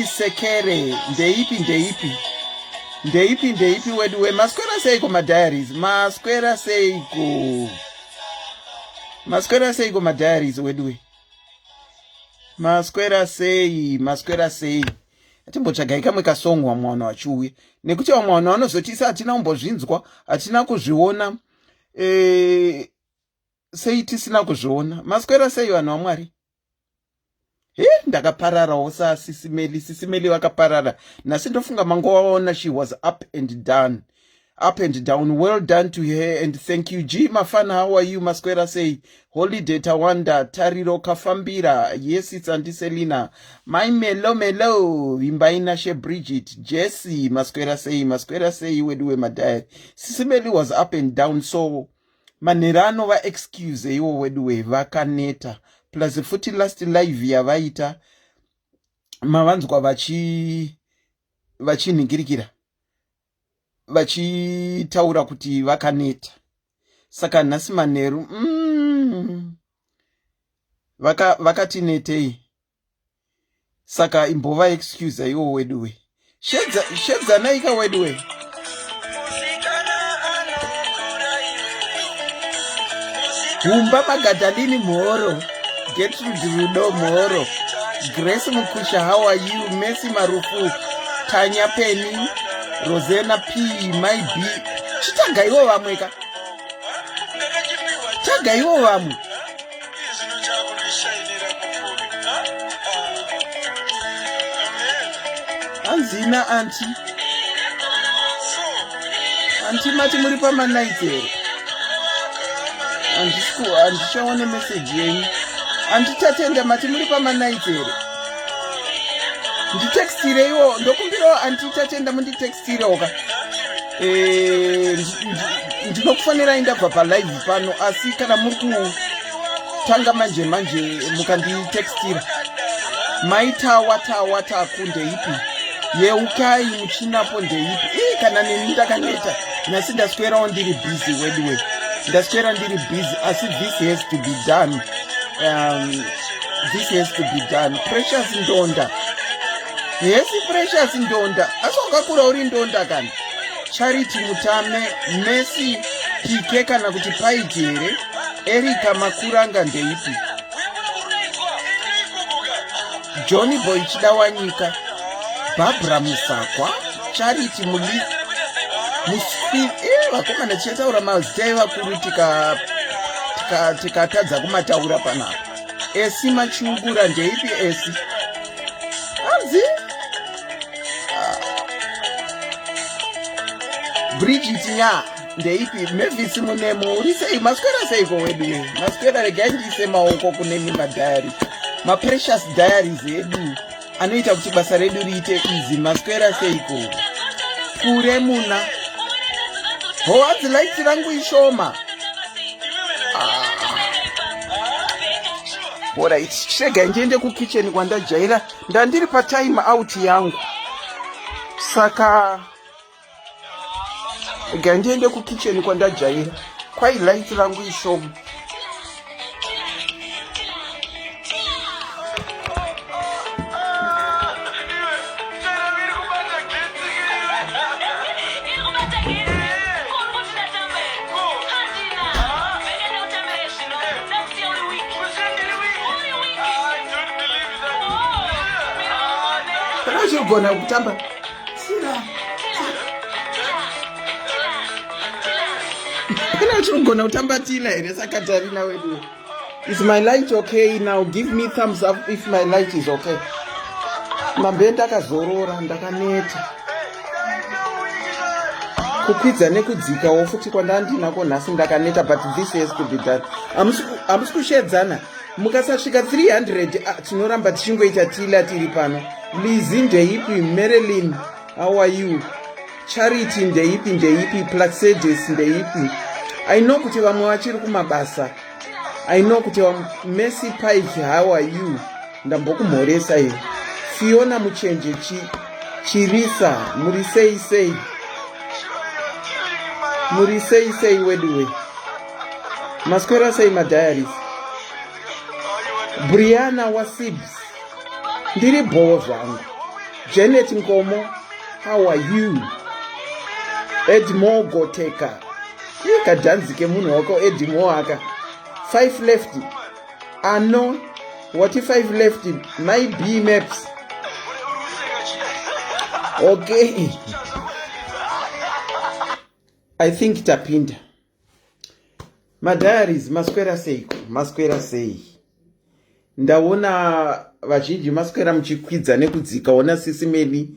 Lucy Sekere ndeipi ndeipi ndeipi ndeipi wedu we maswera seiko madiaries maswera seiko maswera seiko madiaries wedu we maswera sei maswera sei atimbotsvagai kamwe kasong vamwe vanhu vachiuya nekuti vamwe vanhu vanozotisa hatina kumbozvinzwa hatina kuzviona e, sei tisina kuzviona maswera sei vanhu vamwari he ndakapararawo sasisimeli sisimeli vakaparara nhasi ndofunga mangovaona she was up and done up and down well done to her and thank you g mafana how are you maswera sei holiday tawanda tariro kafambira yes it's anti selina mai melo melo vimbai nashe bridget jesse maswera sei maswera sei wedu wemadhayari sisimeli was up and down so manhero anova excuse iwo weduwe vakaneta plus futi last live yavaita mavanzwa vachi vachinhingirikira vachitaura kuti vakaneta saka nhasi manheru mm, vakati netei saka imbova excuse iwo weduwe shedzanai ka weduwe humba magadalini mhoro getrude rudo mhoro grace mukusha how are you mercy marufu tanya penny rosena p my b chitagaiwo vamwe ka tagaiwo vamwe hanzina anti anti mati muri pamanight here handichaone meseji yenyu anditatenda mati muri pamanight here nditextireiwo ndokumbirawo anditatenda munditextirewo ka eh, ndinokufanerai ndabva palive pano asi kana muri kutanga manje manje mukanditextira maitawa tawa taku ndeipi yeukai muchinapo ndeipi ii kana neni ndakaneta nhasi ndaswerawo ndiri busy weduwe ndaswera ndiri busy asi this has to be done um, this has to be done precious ndonda hesi precious ndonda asi wakakura uri ndonda kana Charity Mutame, Mercy Pike kana kuti Paiti here? Erika Makuranga ndeipi? Johnny Boy Chidawanyika, Barbara Musakwa, Charity Muli Muswi, eh, vakomana tichataura mazita evakuru tikatadza tika, tika kumataura panapa. Esi Machungura ndeipi Esi? Hanzi Bridget nya ndeipi Mavis munemo uri sei maswera seiko wedu maswera regai ndiise maoko kunemi madiary maprecious diaries edu anoita kuti basa redu riite easy maswera seiko kure muna howadzi light rangu ishoma ah. Alright, chirega ndiende kukitchen kwandajaira ndandiri patime out yangu saka rega ndiende kukitchen kwandajaira kwai light rangu ishoma Kana uchigona kutamba kana uchigona kutamba tila here sakatarina wedu is my light okay now give me thumbs up if my light is okay mambe ndakazorora ndakaneta kukwidza nekudzikawo futi kwandandinako nhasi ndakaneta but this has to be done hamusi kushedzana mukasasvika 300 ah, tinoramba tichingoita tila tiri pano lizi ndeipi marilyn how are you charity ndeipi ndeipi plaxedes ndeipi i know kuti vamwe vachiri kumabasa i know kuti mercy pike how are you ndambokumhoresa here fiona muchenje chi, chirisa muri sei sei muri sei sei weduwe maswera sei madiaries briana wasibs ndiri bhoo zvangu Janet Nkomo, how are you? Edmore Goteka. Kadhanzi kemunhu wako Edmore aka. 5 left. Ano wati 5 left my B maps. Okay. I think tapinda. Madiaries maswera seiko? Maswera sei? Ndaona vazhinji maswera muchikwidza nekudzika. Ona sisi Meli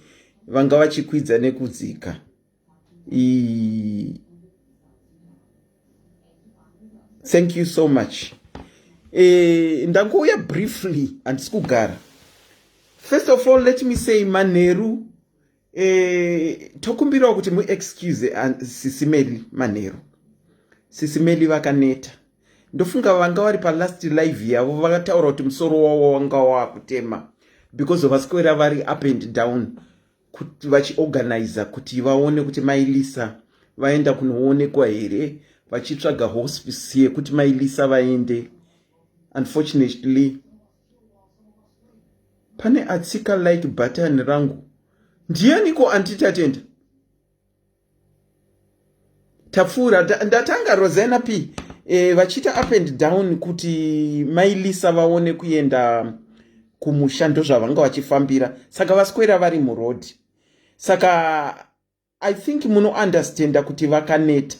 vanga vachikwidza nekudzika. Thank you so much. Ndangouya briefly, handisi kugara. First of all, let me say manheru. Tokumbirawo kuti muexcuse sisi Meli manheru. Sisi Meli vakaneta. Ndofunga vanga vari palast live yavo vakataura kuti musoro wavo wanga wakutema because vaswera vari up and down kuti vachiorganiza kuti vaone kuti mailisa vaenda kunoonekwa here, vachitsvaga hospice yekuti mailisa vaende. Unfortunately pane atsika like button rangu. Ndianiko anditatenda? Tapfuura ndatanga Rosena P. Vachiita up and down kuti mailisa vaone kuenda kumusha, ndozvavanga vachifambira. Saka vaswera vari murodhi. Saka I think munounderstanda kuti vakaneta.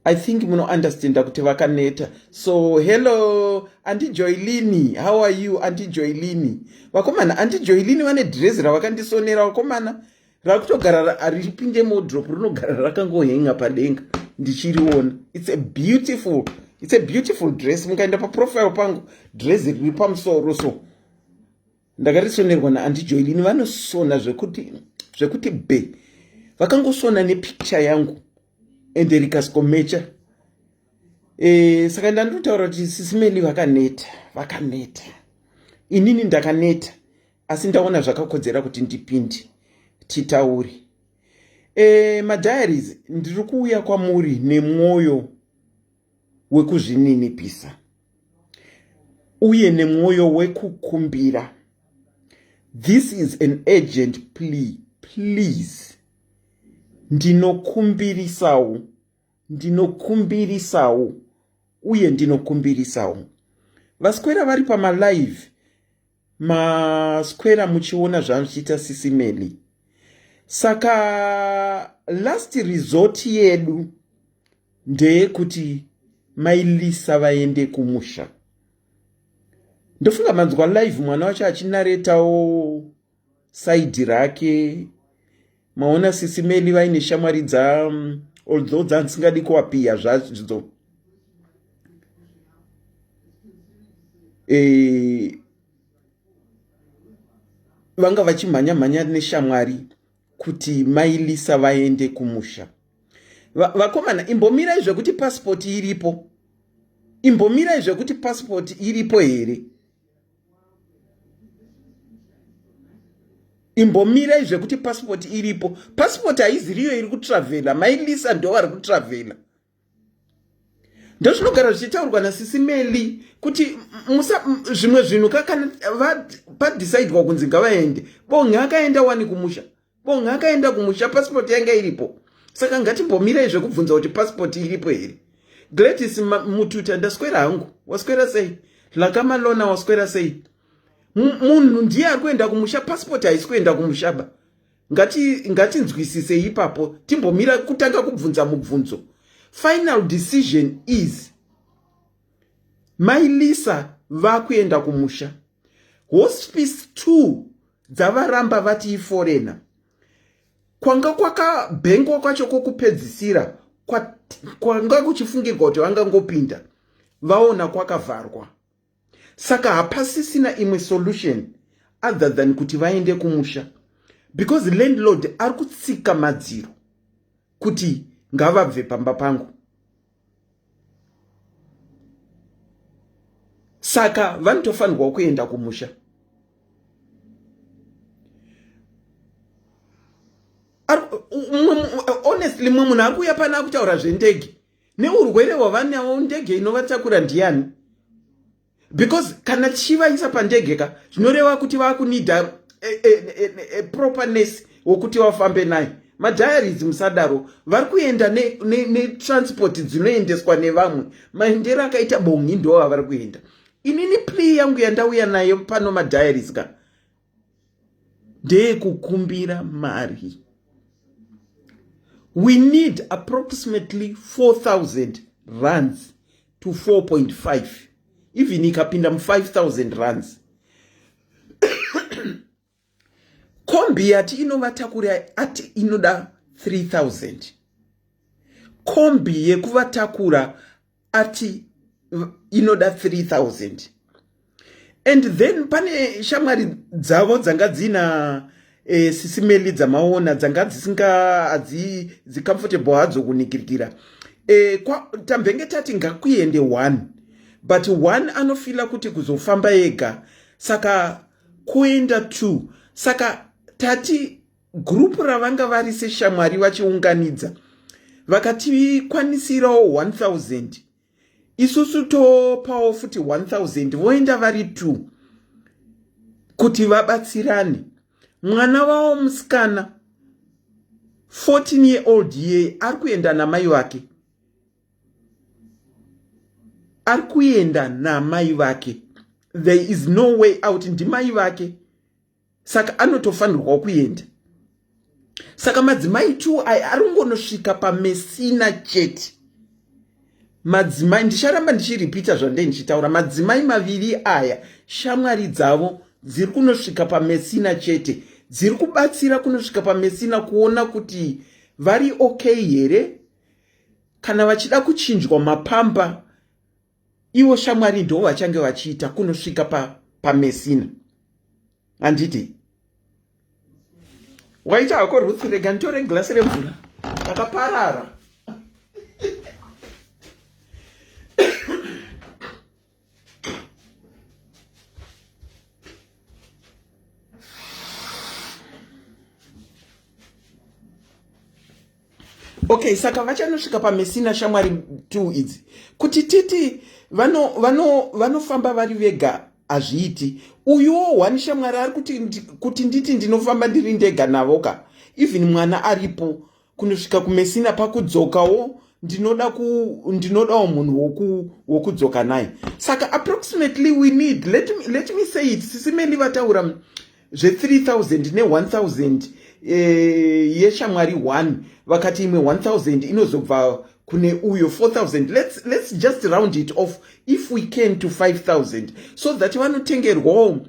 I think munounderstanda kuti vakaneta. So hello Auntie Joylini, how are you Auntie Joylini? Vakomana, Auntie Joylini vane dhirezi ravakandisonera vakomana, rakutogara richipinde modrop, rinogara rakangohenga padenga ndichiriona. It's a beautiful dress. Mukaenda paprofile pangu, dress riri pamusoro so ndakarisonerwa naAuntie Joylini. Vanosona zvekuti be vakangosona nepicture yangu ende rikasikomecha. Saka ndandotaura kuti sisimeli vakaneta, vakaneta. Inini ndakaneta, asi ndaona zvakakodzera kuti ndipinde titaure. Madiaries, ndiri kuuya kwamuri nemwoyo wekuzvininipisa uye nemwoyo wekukumbira. This is an urgent plea. Please, ndinokumbirisawo, ndinokumbirisawo uye ndinokumbirisawo. Vaswera vari pamalive, maswera muchiona zvamuchiita sisimeli. Saka last resort yedu ndeyekuti mailisa vaende kumusha. Ndofunga manzwa live mwana wacho achinaretawo side rake. Maona sisimeli vaine shamwari dza although dzandisingadi kuwapiya zvadzo. Vanga vachimhanya mhanya neshamwari kuti mailisa vaende kumusha. Vakomana, imbomirai zvekuti pasipoti iripo, imbomirai zvekuti pasipoti iripo here, imbomirai zvekuti pasipoti iripo. Pasipoti haiziriyo iri kutravhela, mailisa ndo vari kutravhela. Ndozvinogara zvichitaurwa nasisimeli kuti musa zvimwe zvinhu kakana padhisaidwa kunzi ngavaende. Bonge akaenda wani kumusha, Bonge akaenda kumusha, pasipoti yanga iripo. Saka ngatimbomirai zvekubvunza kuti pasipoti iripo here. Gladys Mututa, ndaswera hangu, waswera sei? Lakamalona, waswera sei? Munhu ndiye ari kuenda kumusha, pasipoti haisi kuenda kumushaba. Ngatinzwisisei ipapo, timbomira kutanga kubvunza mubvunzo. Final decision is mailisa vakuenda kumusha. Hospice 2 dzavaramba, vati iforeigner. Kwanga kwakabhengwa kwacho kwokupedzisira kwanga kuchifungirwa kuti vangangopinda, vaona kwakavharwa. Saka hapasisina imwe solution other than kuti vaende kumusha, because landlord ari kutsika madziro kuti ngavabve pamba pangu. Saka vanotofanirwa kuenda kumusha. Honestly, mumwe munhu ari kuuya pana akutaura zvendege neurwere hwavanawo, ndege inovatakura ndiani? Because kana tichivaisa pandege ka, zvinoreva kuti vakunidha a proper nurse wokuti vafambe naye. Madiaries musadaro, vari kuenda netransport ne, ne dzinoendeswa nevamwe. Maendero akaita bongi ndo avari kuenda. Inini plea yangu yandauya nayo pano madiaries ka ndeyekukumbira mari. We need approximately 4000 rands to 4.5, even ikapinda mu 5000 rands. Kombi yati inovatakura ati inoda 3000, kombi yekuvatakura ati inoda 3000. And then pane shamwari dzavo dzanga dzina sisimeli dzamaona dzanga dzisinga hadzi dzicomfortable hadzo kunikirikira. Tambenge tati ngakuende one, but one anofila kuti kuzofamba ega, saka kuenda two. Saka tati gurupu ravanga vari seshamwari vachiunganidza vakatikwanisirawo 1000, isusu topawo futi 1000, voenda vari two kuti vabatsirane. Mwana wavo musikana 14 year old ye ari kuenda namai vake, ari kuenda namai vake. There is no way out, ndimai vake, saka anotofanirwa kuenda. Saka madzimai two aya ari kungonosvika paMesina chete. Madzimai, ndicharamba ndichiripita zvandei ndichitaura, madzimai maviri aya shamwari dzavo dziri kunosvika paMesina chete, dziri kubatsira kunosvika paMesina kuona kuti vari okay here. Kana vachida kuchinjwa mapamba, ivo shamwari ndo vachange vachiita kunosvika paMesina pa handiti waita hako Ruth, rega nditore glasi remvura, rakaparara. Okay, saka vachanosvika paMesina shamwari two idzi. Kuti titi vanofamba vano, vano vari vega hazviiti. Uyuwo one shamwari ari kuti, kuti nditi ndinofamba ndiri ndega navo ka, even mwana aripo kunosvika kuMesina. Pakudzokawo ndinoda ku ndinodawo munhu wokudzoka naye. Saka approximately we need, let me say it, sisimeli vataura zve3000 ne1000 yeshamwari 1, vakati imwe 1000 inozobva kune uyo, 4000. Let's just round it off if we can to 5000 so that vanotengerwawo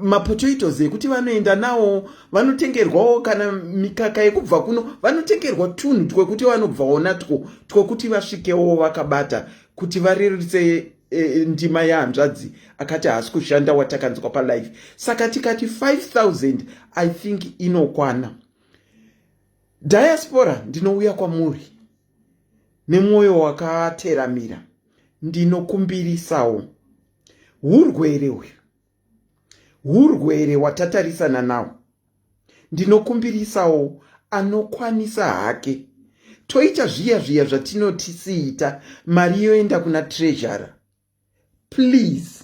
mapotatoes ekuti vanoenda nawo, vanotengerwawo kana mikaka yekubva kuno, vanotengerwa tunhu twekuti vanobvawo natwo twekuti vasvikewo vakabata kuti varerutse ndima yehanzvadzi akati haasi kushanda watakanzwa palife. Saka tikati 5000, I think inokwana. Diaspora, ndinouya kwamuri nemwoyo wakateramira, ndinokumbirisawo. Urwere uyu, urwere watatarisana nawo, ndinokumbirisawo anokwanisa hake toita zviya zviya zvatinotisiita, mari yoenda kuna treasurer. Please,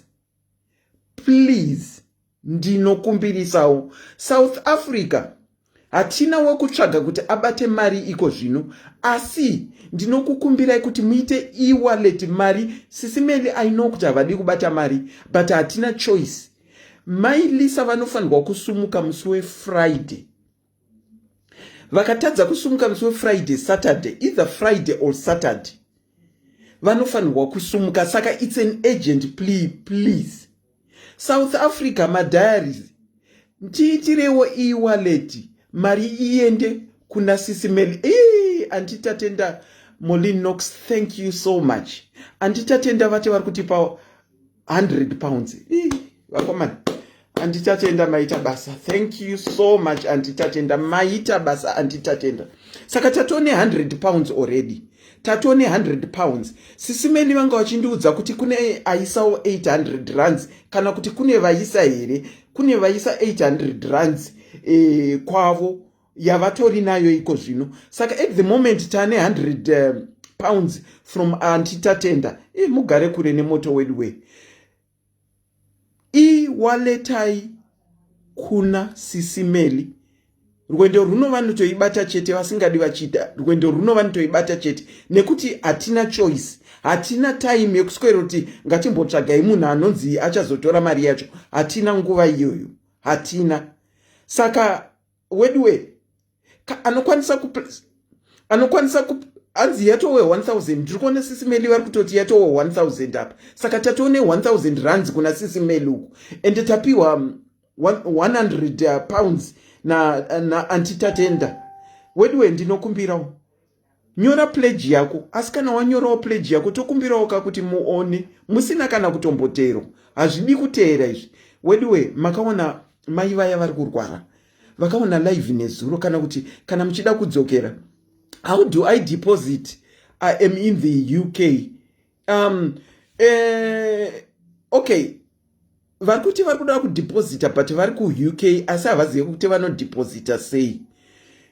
please, ndinokumbirisawo. South Africa hatina wekutsvaga kuti abate mari iko zvino, asi ndinokukumbirai kuti muite e-wallet mari. Sisimeli, I know kuti havadi kubata mari, but hatina choice. Mai Lisa vanofanirwa kusumuka musi weFriday. Vakatadza kusumuka musi weFriday, Saturday, either Friday or Saturday vanofanirwa kusumuka. Saka it's an urgent plea, please. South Africa, madiaries, tiitirewo e-wallet, mari iende kuna sisimeli. Anditatenda Molin Knox, thank you so much. Anditatenda vati vari kutipa £100. Vakomana, anditatenda, maita basa. Thank you so much, anditatenda, maita basa anditatenda. Saka tatone £100 already, tatone £100. Sisimeli vanga vachindiudza kuti kune aisawo 800 rands, kana kuti kune vaisa here? Kune vaisa 800 rands kwavo yavatori nayo iko zvino. Saka at the moment tane 100 pounds from antitatenda. Mugare kure nemoto wedu we. Iwaletai. kuna Sisi Melly. Rwendo runo vanotoibata chete, vasingadi vachiita rwendo runo vanotoibata chete, nekuti hatina choice, hatina time yekuswera kuti ngatimbotsvagai munhu anonzi achazotora mari yacho. Hatina nguva iyoyo, hatina. Saka weduwe, anokwanisa ku anokwanisa ku hanzi yatowe 1000. Ndiri kuona Sisi Meli vari kutoti yatowe 1000 apa. Saka tatoone 1000 rands kuna Sisi Meli uku, ende tapiwa 100 pounds na Auntie Tatenda. Weduwe, ndinokumbirawo, nyora pledge yako. Asi kana wanyorawo pledge yako, tokumbirawo kakuti muone musina kana kutombotero. Hazvidi kuteera izvi, weduwe. Makaona mai vaya vari kurwara, vakaona live nezuro, kana kuti kana muchida kudzokera. How do I deposit? I am in the UK. Okay, vari kuti vari kuda kudeposita but vari kuUK, asi havazivi kuti vanodeposita sei.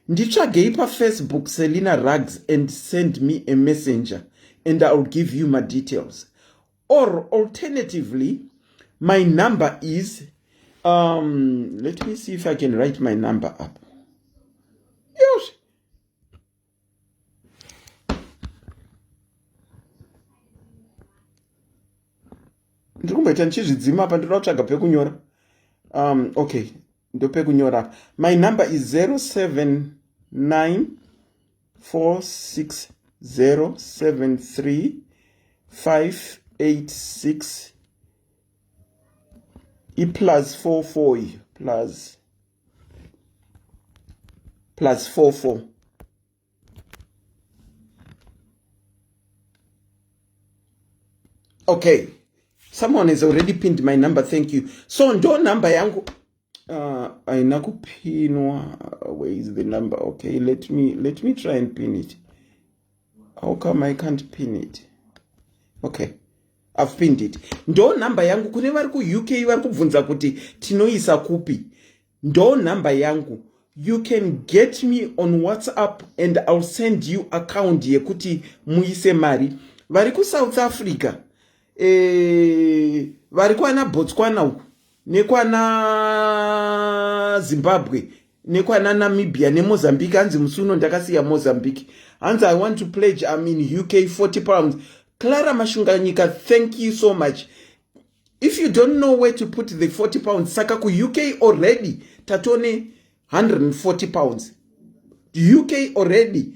Nditsvagei paFacebook, Selina Rugs, and send me a messenger and I will give you my details. Or alternatively, my number is, let me see if I can write my number up. Yes. Ndiri kumboita ndichizvidzima apa, ndoda kutsvaga pekunyora. Okay, ndopekunyora apa. My number is 079 460 73 586. I-plus 44 iyo, plus 44. Okay, someone has already pinned my number, thank you. So ndo number yangu. Haina kupinwa. Where is the number? Okay, let me try and pin it. How come I can't pin it? Okay, I've pinned it. Ndo nhamba yangu kune vari kuUK vari kubvunza kuti tinoisa kupi. Ndo nhamba yangu. You can get me on WhatsApp and I'll send you account yekuti muise mari. Vari kuSouth Africa, vari kwana Botswana uku, nekwana Zimbabwe, nekwana Namibia neMozambique. Hanzi musi uno ndakasiya Mozambique. Hanzi, "I want to pledge, I'm in UK, £40." Clara Mashunganyika, thank you so much. If you don't know where to put the £40, saka kuUK already tatone £140 UK already.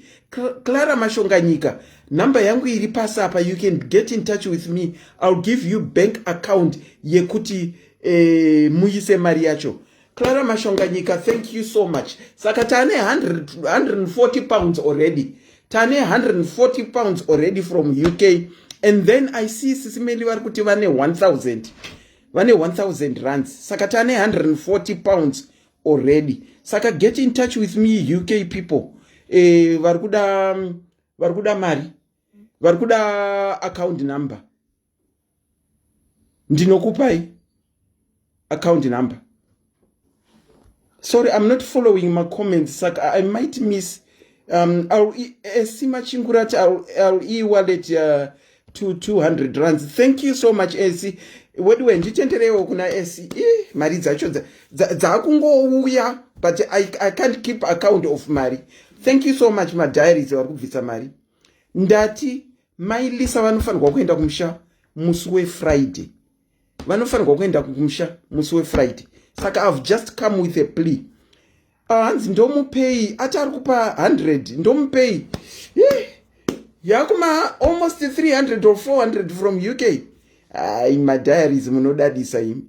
Clara Mashonganyika, nhamba yangu iri pasi apa. You can get in touch with me. I'll give you bank account yekuti muise mari yacho. Clara Mashonganyika, thank you so much. Saka tane £140 already, tane £140 already from UK. And then I see Sisi Meli vari kuti vane 1000, vane 1000 rands. Saka tane £140 already. Saka get in touch with me, UK people, vari kuda mari, vari kuda account number. Ndinokupai account number. Sorry, I'm not following my comments, saka I might miss. Esi Machingurati, I'll e-wallet to 200 rands. Thank you so much, Esi. Weduwe, nditendereiwo kuna Esi. Mari dzacho dzakungouya, but I can't keep account of mari. Thank you so much, madiaries vari kubvisa mari. Ndati Mai Lisa vanofanirwa kuenda kumusha musi weFriday, vanofanirwa kuenda kumusha musi weFriday. Saka I've just come with a plea. Hanzi ndomupei, ati ari kupa 100, ndomupei yakuma almost 300 or 400 from UK. Ai, madiaries munodadisa imi,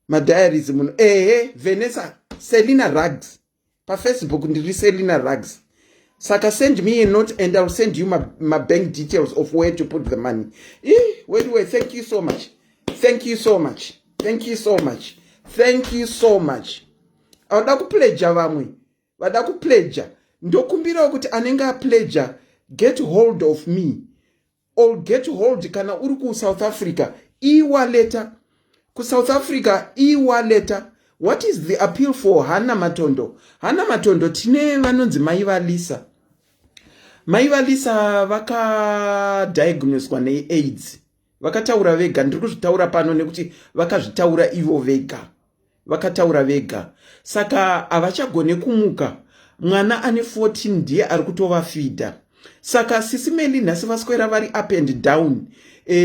madiaries muno. Ehe, Vanessa, Selina Rugs paFacebook, ndiri Selina Rugs. Saka send me a note and I'll send you my bank details of where to put the money. Wait, thank you so much, thank you so much, thank you so much, thank you so much. Vada kupledger, vamwe vada kupledger, ndokumbirawo kuti anenge apledger, get hold of me or get hold, kana uri kuSouth Africa, e-walleta kuSouth Africa, e-walleta. What is the appeal for Hana Matondo? Hana Matondo, tine vanonzi mai vaLisa. Mai vaLisa vakadiagnoswa neAIDS, vakataura vega. Ndiri kuzvitaura pano nekuti vakazvitaura ivo vega. Vakataura vega, saka havachagone kumuka. Mwana ane 14 ndiye ari kutovafidha. Saka Sisi Meli nhasi vaswera vari up and down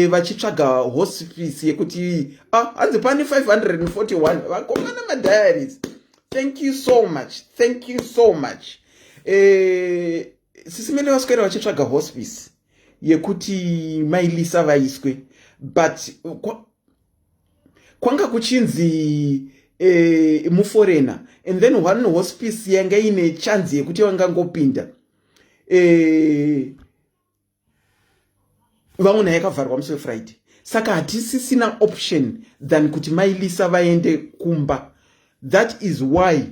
vachitsvaga hospice yekuti, ah, hanzi pane 541 vakomana. Madiaries, thank you so much, thank you so much. Sisi Meli vaswera vachitsvaga hospice yekuti Mailisa vaiswe, but kwanga kuchinzi muforeigner, and then one hospice yanga ine chance yekuti vangangopinda, vaona yakavharwa musi weFriday. Saka hatisisina option than kuti Mailisa vaende kumba. That is why,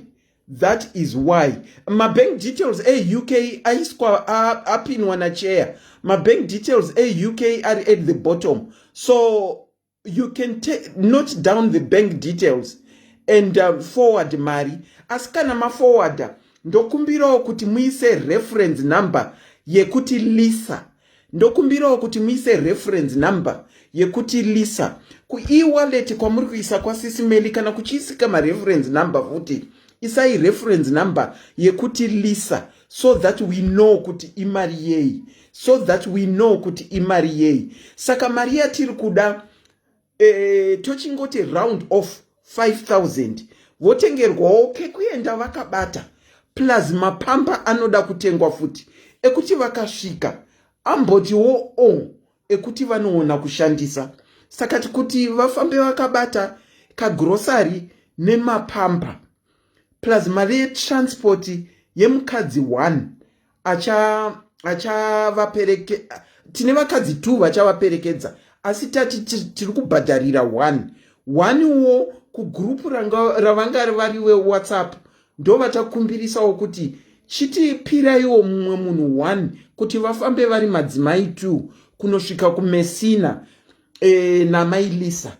that is why mabank details eUK aiswa, apinwa nachair. Mabank details eUK ari at the bottom, so you can note down the bank details and forward mari. Asi kana maforwarda, ndokumbirawo kuti muise reference number yekuti Lisa. Ndokumbirawo kuti muise reference number yekuti Lisa kuewallet kwamuri kuisa kwaSisi Meli. Kana kuchiisika mareference number futi, isai reference number yekuti Lisa, so that we know kuti imari yei, so that we know kuti imari yei. Saka mari yatiri kuda, tochingoti round off 5000, votengerwawo kekuenda vakabata, plus mapampers anoda kutengwa futi ekuti vakasvika ambotiwo o ekuti vanoona kushandisa. Saka kuti vafambe vakabata kagrocery nemapampers, plus mari yetransport yemukadzi 1 achavapereke. Tine vakadzi 2 vachavaperekedza, asi tati tiri kubhadharira 1 1 wo kugurupu ravanga vari weWhatsApp. Ndo vatakumbirisawo kuti chitipiraiwo mumwe munhu 1 kuti vafambe vari madzimai 2 kunosvika kuMesina naMailisa.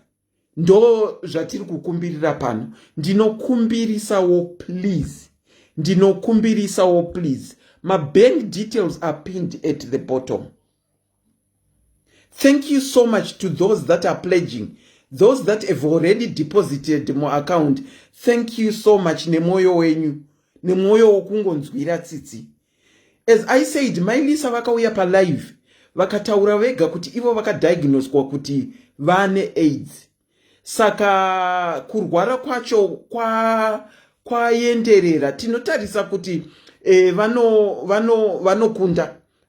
Ndo zvatiri kukumbirira pano. Ndinokumbirisawo please, ndinokumbirisawo please. Mabank details are pinned at the bottom. Thank you so much to those that are pledging, those that have already deposited muaccount. Thank you so much nemwoyo wenyu, nemwoyo wokungonzwira tsitsi. As I said, Mailisa vakauya palive vakataura vega kuti ivo vakadiagnoswa kuti vane AIDS. Saka kurwara kwacho kwaenderera. Tinotarisa kuti vanokunda, vano, vano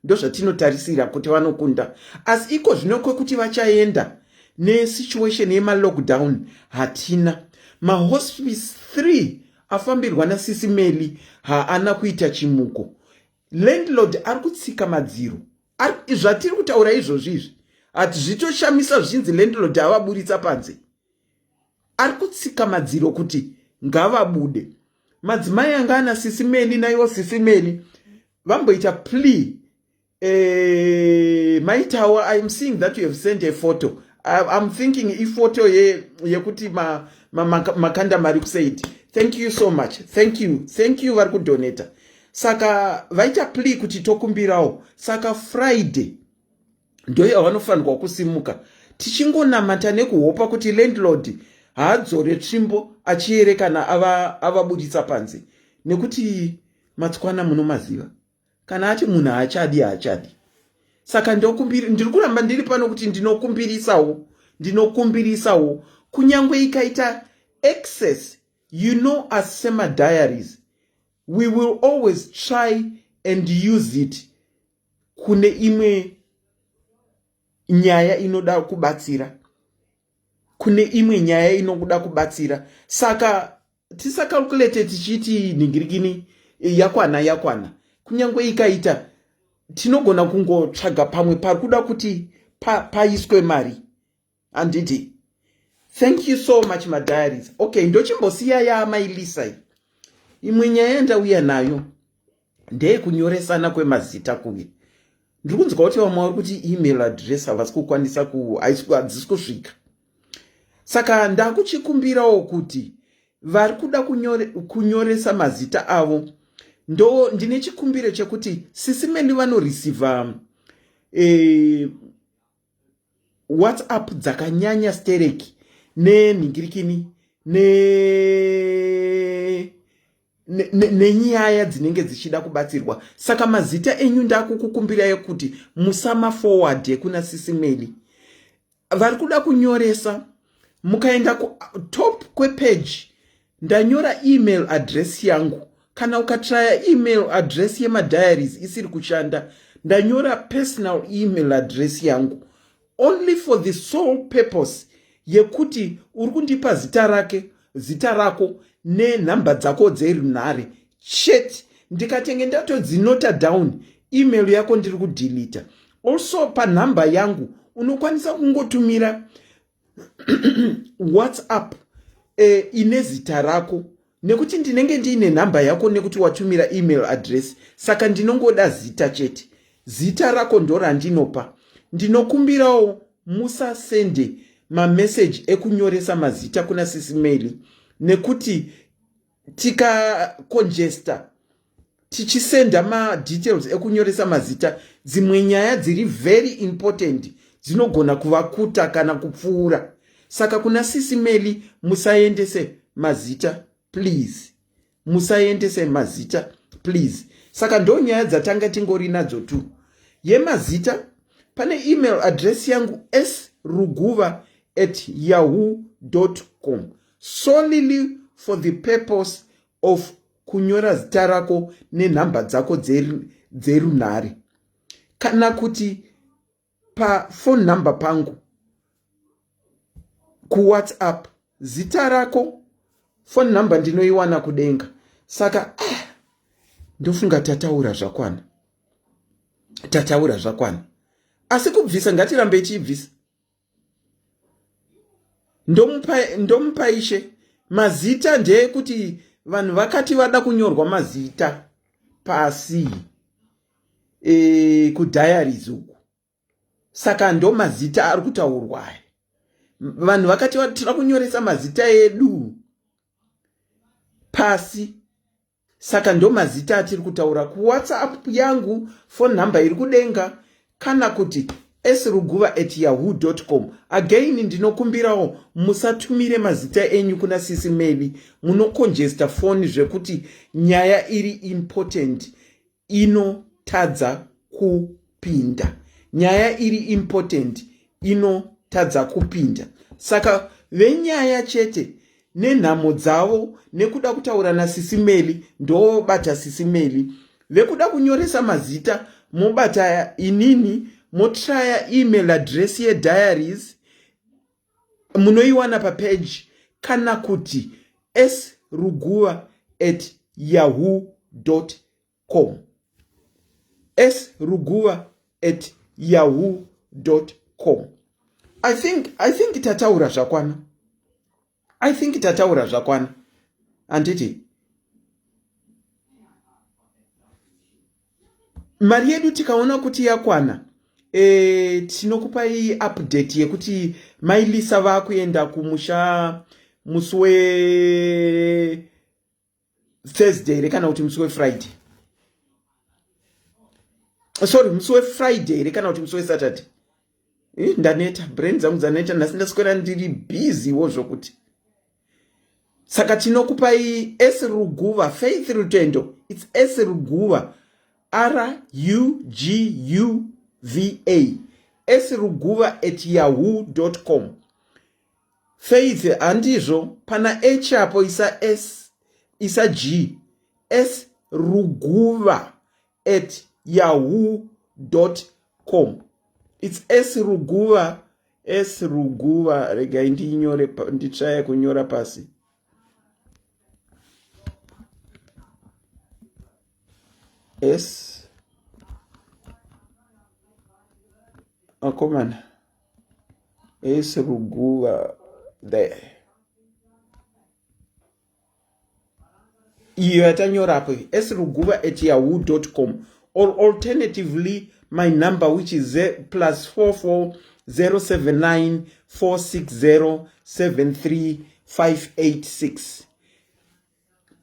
ndozvatinotarisira kuti vanokunda. Asi iko zvino kwekuti vachaenda nesituation yemalockdown, hatina. Mahospice 3 afambirwa naSisi Meli haana kuita chimuko. Landlord ari kutsika madziro. Zvatiri kutaura izvozvi izvi, hati zvitoshamisa zvichinzi landlord avaburitsa panze. Ari kutsika madziro kuti ngavabude. Madzimai anga ana Sisi Meli naiwo Sisi Meli vamboita plea. Maitawa, I'm seeing that you have sent a photo. I'm thinking ifoto yekuti makanda mari kusaid. Thank you so much, thank you, thank you vari kudonata. Saka vaita plea kuti tokumbirawo. Saka Friday ndo yavanofanirwa kusimuka, tichingonamata nekuhopa kuti landlord haadzore tsvimbo achiyerekana avabudisa panze, nekuti matswana munomaziva, kana ati munhu haachadi, haachadi. Saka ndiri kuramba ndiri pano kuti ndinokumbirisawo, ndinokumbirisawo, kunyange ikaita excess. You know us semadiaries, we will always try and use it kune imwe nyaya inoda kubatsira, kune imwe nyaya inokuda kubatsira. Saka tisacalculate tichiti nhingirikini yakwana, yakwana. Kunyange ikaita, tinogona kungotsvaga pamwe pari kuda kuti paiswe mari, handiti? Thank you so much, madiaries. Okay, ndochimbosiya yaMailisa. Imwe nyaya yandauya nayo ndeyekunyoresana kwemazita. Kuve ndiri kunzwa kuti vamwe vari kuti email address havasi kukwanisa, hadzisi kusvika. Saka ndakuchikumbirawo kuti vari kuda kunyoresa mazita avo, ndo ndine chikumbiro chekuti Sisi Meli vanoreceiva WhatsApp dzakanyanya stereki nenhingirikini. nenyaya dzinenge dzichida kubatsirwa. Saka mazita enyu ndakukukumbirai kuti musama forward yekuna Sisi Meli. Vari kuda kunyoresa, mukaenda kutop kwepage ndanyora email address yangu. Kana ukatraya email address yemadiaries isiri kushanda, ndanyora personal email address yangu only for the sole purpose yekuti uri kundipa zita rake, zita rako nenhamba dzako dzerunhare chete. Ndikatenge ndatodzinota down, email yako ndiri kudhilita. Also panhamba yangu unokwanisa kungotumira WhatsApp ine zita rako, nekuti ndinenge ndiine nhamba yako nekuti watumira email address. Saka ndinongoda zita chete, zita rako ndorandinopa. Ndinokumbirawo musasende mameseji ekunyoresa mazita kuna Sisi Meli, nekuti tikaconjesta tichisenda madetails ekunyoresa mazita, dzimwe nyaya dziri very important dzinogona kuvakuta kana kupfuura. Saka kuna Sisi Meli musaendese mazita please, musaendese mazita please. Saka ndo nyaya dzatanga tingori nadzo tu yemazita. Pane email address yangu, sruguva@yahoo com, solely for the purpose of kunyora zita rako nenhamba dzako dzerunhare, kana kuti paphone number pangu kuWhatsApp, zita rako, phone number ndinoiwana kudenga. Saka ndofunga tataura zvakwana, tataura zvakwana. Asi kubvisa, ngatirambe ichiibvisa. Ndomupa ishe mazita ndeyekuti vanhu vakati vada kunyorwa mazita pasi kudiaries uku. Saka ndo mazita ari kutaurwa aya. Vanhu vakati tinoda kunyoresa mazita edu pasi, saka ndo mazita atiri kutaura. KuWhatsApp yangu, phone number iri kudenga, kana kuti sruguva@yahoo com. Again, ndinokumbirawo musatumire mazita enyu kuna Sisi Meli. Munoconjesta foni zvekuti nyaya iri important inotadza kupinda, nyaya iri important inotadza kupinda. Saka venyaya chete nenhamo dzavo nekuda kutaura naSisi Meli ndobata Sisi Meli. Vekuda kunyoresa mazita mobata inini, motraya email address yediaries, munoiwana papage, kana kuti sruguva@yahoo com, sruguva@yahoo com. I think tataura zvakwana, I think tataura zvakwana, handiti? Mari yedu tikaona kuti yakwana, tinokupai update yekuti Mailisa vakuenda kumusha musi weThursday here kana kuti musi weFriday, sorry, musi weFriday here kana kuti musi weSaturday. Ndaneta, brain dzangu dzaneta nhasi, ndaswera ndiri busywo zvokuti. Saka tinokupai S Ruguva, Faith Rutendo, it's S Ruguva, R U G U V A, sruguva@yahoo com. Faith, handizvo, pana H apo isa S, isa G, sruguva@yahoo com. It's S Ruguva, S Ruguva. Regai ndinyore, nditsvaye kunyora pasi. S, akomana, S Ruguva there, iyo yatanyorapo, sruguva@yahoo com, or alternatively my number, which is +44 079 460 73586,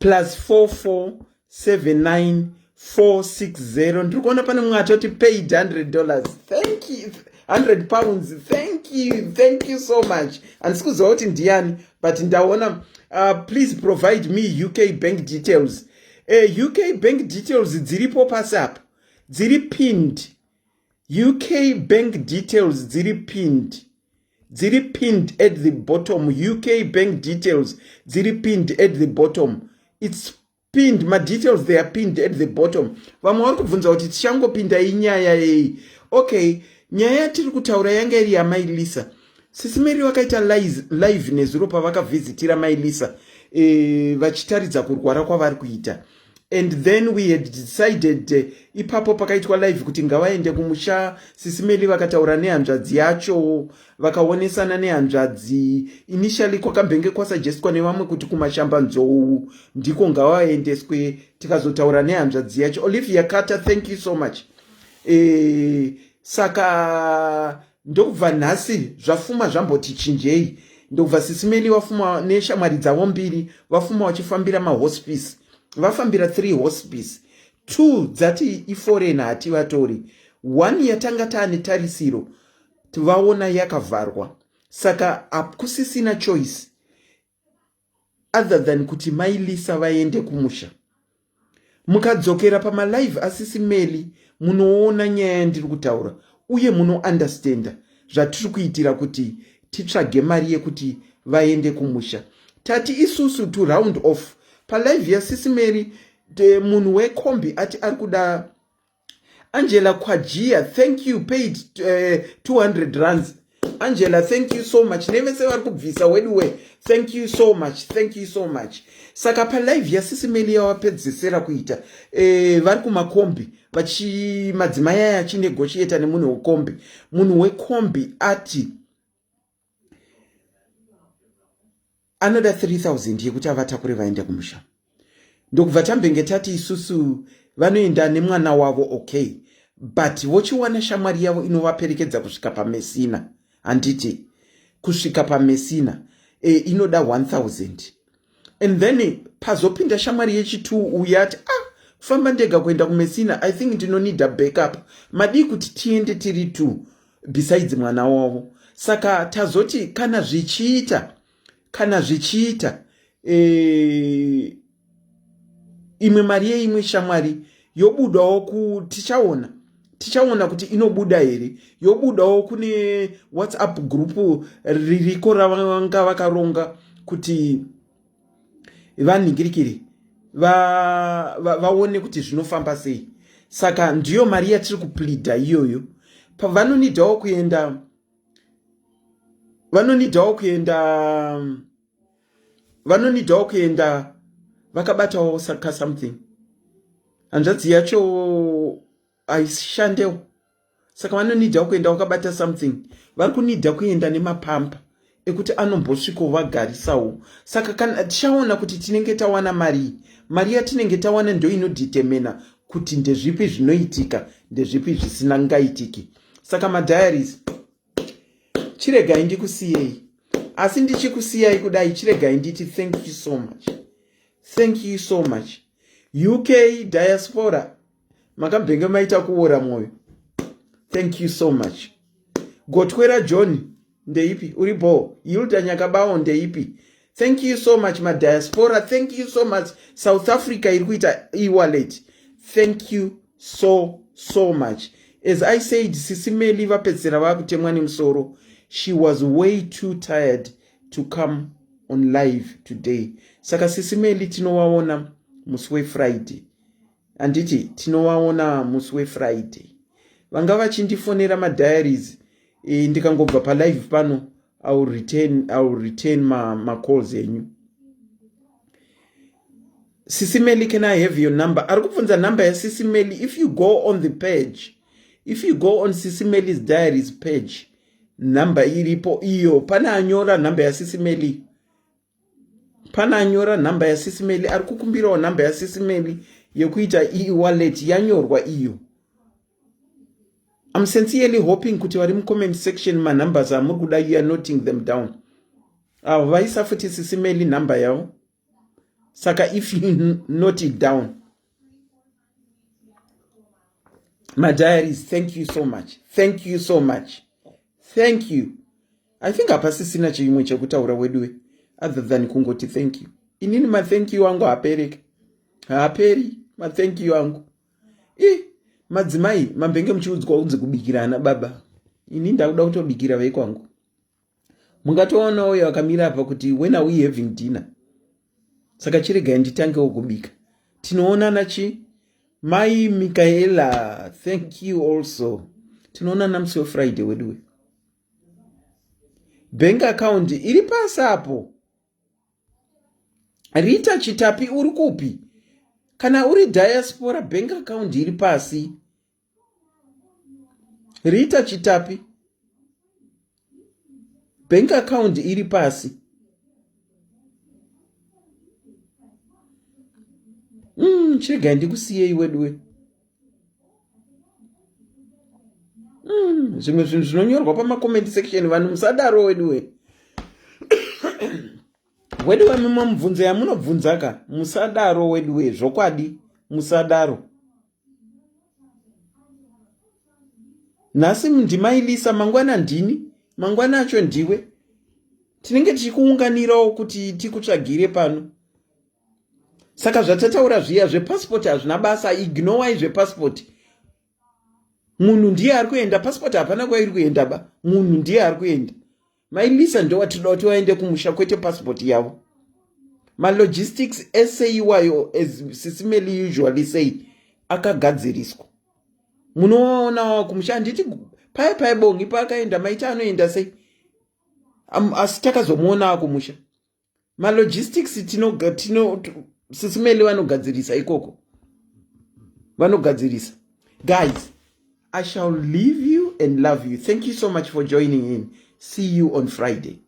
+44 79 460. Ndiri kuona pane mumwe atoti paid $100, thank you, £100, thank. you, thank you so much. Handisi kuziva kuti ndiani, but ndaona. Please provide me UK bank details. UK bank details dziripo pasi apa, dziri pinned. UK bank details dziri pinned, dziri pinned at the bottom. UK bank details dziri pinned at the bottom. It's pinned, madetails, they are pinned at the bottom. Vamwe vari kubvunza kuti tichangopinda inyaya yei. Okay, nyaya yatiri kutaura yanga iri yamailisa. Sisi Mary vakaita live nezuro pavakavhizitira Mailisa, vachitaridza kurwara kwavari kuita, and then we had decided ipapo pakaitwa live kuti ngavaende kumusha. Sisi Mary vakataura nehanzvadzi yacho, vakaonesana nehanzvadzi. Initially kwakambenge kwasuggestwa nevamwe kuti kumashambanzou ndiko ngavaendeswe. Tikazotaura nehanzvadzi yacho. Olivia Carter, thank you so much. Saka ndokubva nhasi zvafuma zvamboti chinjei. Ndokubva Sisi Mary vafuma neshamwari dzavo mbiri, vafuma vachifambira mahospice. Vafambira three hospice, two dzati iforeign, hativatori. One yatanga taane tarisiro, vaona yakavharwa. Saka hakusisina choice other than kuti Mailisa vaende kumusha. Mukadzokera pamalive aSisi Mary, munoona nyaya yandiri kutaura uye munoundestanda zvatiri kuitira kuti titsvage mari yekuti vaende kumusha. Tati isusu, to round off, palive yaSisi Mary, munhu wekombi ati ari kuda. Angela Kwajia, thank you, paid 200 rands. Angela, thank you so much. Nevese vari kubvisa weduwe, thank you so much, thank you so much. Saka palive yaSisi Mary yavapedzesera kuita, vari kumakombi, madzimai aya achinegotiata nemunhu wekombi. Munhu wekombi ati anoda 3000 yekuti avatakure vaende kumusha. Ndokubva tambenge tati isusu vanoenda nemwana wavo, okay, but vochiwana shamwari yavo inovaperekedza kusvika paMesina, handiti? Kusvika paMesina inoda 1000. And then pazopinda shamwari yechitu uyu ati, "Ah, kufamba ndega kuenda kuMesina, I think ndinonida backup. Madii kuti tiende tiri two besides mwana wavo?" Saka tazoti kana zvichiita, imwe mari yeimwe shamwari yobudawo ku tichaona kuti inobuda here. Yobudawo kune WhatsApp group ririko ravanga vakaronga kuti vanhingirikiri vaone kuti zvinofamba sei. Saka ndiyo mari yatiri kupleada iyoyo. Vanonidawo kuenda vakabatawo saka something. Hanzvadzi yacho haishandewo, saka vanonidawo kuenda vakabata something. Vari kunida kuenda nemapampa ekuti anombosvikovagarisawo. Saka kana tichaona kuti tinenge tawana mari, mari yatinenge tawana ndo inodetermina kuti ndezvipi zvinoitika, ndezvipi zvisina ngaitiki. Saka madiaries, chiregai ndikusiyei. Asi ndichikusiyai kudai, chiregai nditi thank you so much, thank you so much. UK diaspora, makambenge maita kuora mwoyo, thank you so much. Gotwera John, ndeipi? Uri bo Hilda Nyakabawo, ndeipi? Thank you so much, madiaspora, thank you so much. South Africa iri kuita ewallet, thank you so so much. As I said, Sisi Mary vapedzisira vakutemwa nemusoro. She was way too tired to come on live today. Saka Sisi Mary tinovaona musi weFriday, handiti? Tinovaona musi weFriday. Vanga vachindifonera madiaries, ndikangobva palive pano, I will return macalls ma enyu. "Sisi Mary, can I have your number?" Ari kubvunza nhamba yaSisi Mary. If you go on the page, if you go on Sisi Mary's Diaries page, nhamba iripo iyo. Pane anyora nhamba yaSisi Mary, pane anyora nhamba yaSisi Mary. Ari kukumbirawo nhamba yaSisi Mary yekuita e-wallet, yanyorwa iyo. I'm sincerely hoping kuti vari mucomment section, manumbers amuri kuda, you are noting them down. Avo vaisa futi Sisi Mary nhamba yavo. Saka if you note it down, madiaries, thank you so much, thank you so much, thank you. I think hapasisina chimwe chekutaura weduwe other than kungoti thank you. Inini mathank you angu haapereke, haaperi mathank you angu. I madzimai mambenge muchiudzwa kunzi kubikira ana baba, ini ndakuda kutobikira vekwangu. Mungatoona uyo akamira apa kuti when are we having dinner? Saka chiregai nditangewo kubika, tinoonana chi mai Michaela. Thank you also, tinoonana musi weFriday weduwe. Bank account iri pasi apo. Rita Chitapi, uri kupi? Kana uri diaspora, bank account iri pasi. Rita Chitapi, bank account iri pasi. Chiregai ndikusiyei weduwe. Zvimwe zvinhu zvinonyorwa pamacomment section, vanhu musadaro weduwe. Weduwe, mimwe mubvunzo yamunobvunza ka, musadaro weduwe, zvokwadi musadaro. Nhasi ndimailisa, mangwana ndini, mangwana acho ndiwe. Tinenge tichikuunganirawo kuti tikutsvagire pano. Saka zvatataura zviya zvepasipoti hazvina basa, ignorai zvepasipoti. Munhu ndiye ari kuenda, pasipoti hapana kwairi kuenda ba. Munhu ndiye ari kuenda. Mailisa ndowatinoda kuti vaende kumusha, kwete pasipoti yavo. Malogistics ese iwayo, as Sisimeli usually say, akagadziriswa. Munoona kumusha, handiti paya paya Bongi paakaenda, maita anoenda sei, asi takazomuona kumusha. Malogistics tino Sisimeli vanogadzirisa ikoko, vanogadzirisa. Guys, I shall leave you and love you. Thank you so much for joining in. See you on Friday.